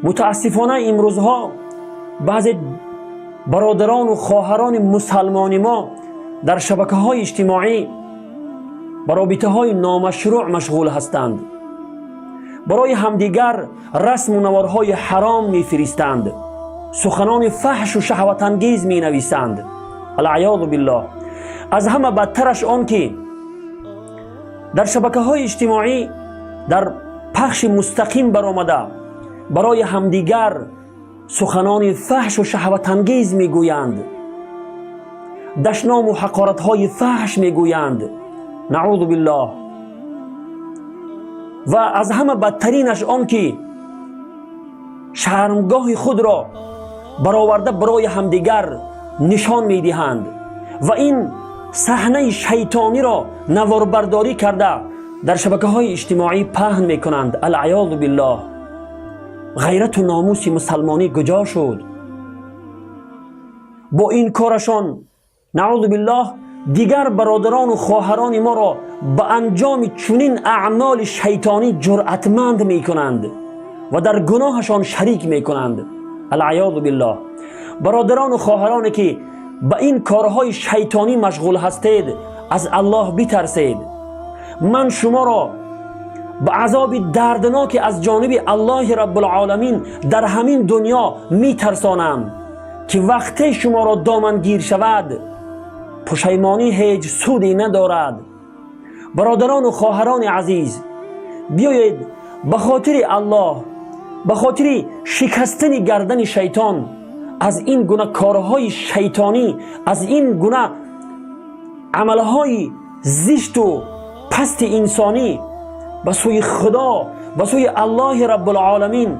Мутаассифона, имрӯзҳо баъзе бародарону хоҳарони мусалмони мо дар шабакаҳои иҷтимоӣ ба робитаҳои номашрӯъ машғул ҳастанд, барои ҳамдигар расму наворҳои ҳаром мефиристанд, суханони фаҳшу шаҳватангез менависанд. Алъаёзу биллоҳ. Аз ҳама бадтараш он, ки дар шабакаҳои иҷтимоӣ дар пахши мустақим баромада, барои ҳамдигар суханони фаҳшу шаҳватангез мегӯянд, дашному ҳақоратҳои фаҳш мегӯянд. Наъузу биллоҳ. Ва аз ҳама бадтаринаш он, ки шармгоҳи худро бароварда, барои ҳамдигар нишон медиҳанд ва ин саҳнаи шайтониро наворбардорӣ карда, дар шабакаҳои иҷтимоӣ паҳн мекунанд. Алъаёзу биллоҳ. Ғайрату номуси мусалмонӣ куҷо шуд? Бо ин корашон, наъузу биллоҳ, дигар бародарону хоҳарони моро ба анҷоми чунин аъмоли шайтонӣ ҷуръатманд мекунанд ва дар гуноҳашон шарик мекунанд. Алъаёзу биллоҳ. Бародарону хоҳароне, ки ба ин корҳои шайтонӣ машғул ҳастед, аз Аллоҳ битарсед. Ман шуморо ба азоби дардноке аз ҷониби Аллоҳи Раббулъоламин дар ҳамин дунё метарсонам, ки вақте шуморо домангир шавад, пушаймонӣ ҳеҷ суде надорад. Бародарону хоҳарони азиз, биёед, ба хотири Аллоҳ, ба хотири шикастани гардани шайтон, аз ин гуна корҳои шайтонӣ, аз ин гуна амалҳои зишту пасти инсонӣ ба сӯи Худо, ба сӯи Аллоҳи Раббулъоламин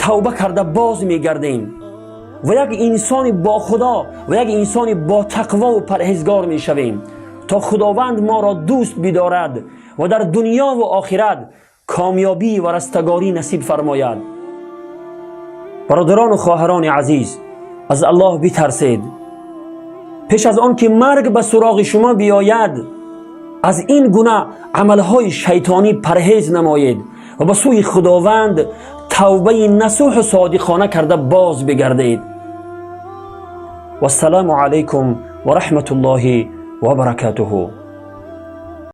тавба карда боз мегардем ва як инсони бо Худо ва як инсони бо тақвову парҳезгор мешавем, то Худованд моро дӯст бидорад ва дар дунёву охират комёбӣ ва растагорӣ насиб фармояд. Бародарону хоҳарони азиз, аз Аллоҳ битарсед. Пеш аз он ки марг ба суроғи шумо биёяд, аз ин гуна амалҳои шайтонӣ парҳез намоед ва ба сӯи Худованд тавбаи насӯҳу содиқона карда боз бигардед. Вассалому алайкум ва раҳматуллоҳи ва баракатуҳу.